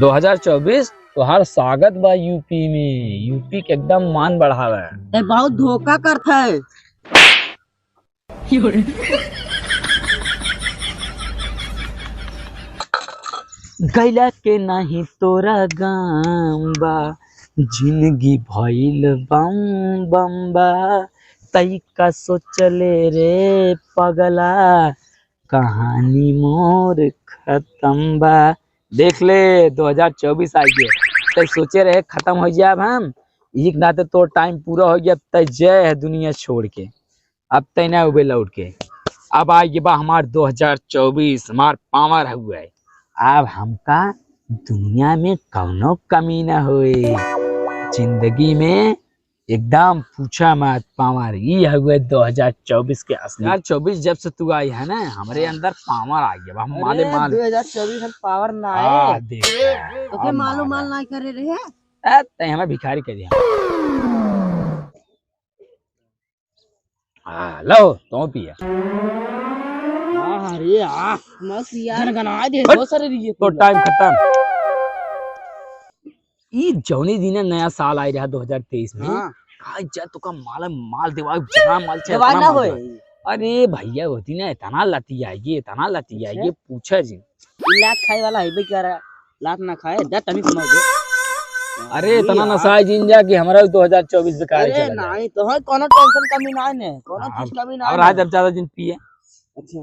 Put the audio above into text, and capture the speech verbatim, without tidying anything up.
दो हज़ार चउबीस तोहार स्वागत बा यूपी में, यूपी के एकदम मान बढ़ावे। ते बहुत धोखा करत है। गइला के नाही तोरा गाम बा, जिंदगी भइल बम बम बा। तई का सोचले रे पगला, कहानी मोर खतम बा। देख ले, दो हज़ार चउबीस आ गए, तई सोचे रहे खतम होइ जाब हम, एक नाते तोर टाइम पूरा होइ गया, तई जय है दुनिया छोड़ के। अब तैं ना उबे लौट के। अब आइ गए बा हमार दो हज़ार चउबीस, हमार पावर हुए। अब हमका दुनिया में कौनो कमी ना होए। जिंदगी में एकदम पूछा मत पावर। ई हुए दो हज़ार चउबीस के असली। दो हज़ार चउबीस जब से तू आई है ना, हमरे अंदर पावर आ गया बा। हम माले अरे, माल। दो हज़ार चउबीस में पावर ना आए। आ, देख। तोके अब मालूम मारा। माल ना करे रहे। ए, तैं हमें भिखारी कह दिया। हाँ, लो, तो पिया। आह, अरे, आह, मस्त यार, गनगनाए दे, अरे, बहुत सारे रही है तो पूरा। टाइम खत्म। ई जौनी दिने नया साल आई रहा दो हज़ार तेईस में, हाँ। का जा तो का माल, माल देवा, जितना माल चाहे, देवा उतना ना माल होए। देवा। अरे भैया, होती ना, इतना लती आएगी, इतना लती अच्छा। आएगी, पूछा जी। लात खाए वाला है, बेचारा लात ना खाए, जा तनी सुना दे। अरे, अरे इतना यार। नशा है जिन जा कि हमारा भी दो हज़ार चउबीस बेकार अरे चला जाए। नहीं, तो है, कोनो टेंशन कमी ना है ने, कोनो हाँ, चीज कमी ना और है आज ने। अब ज्यादा जिन पिए।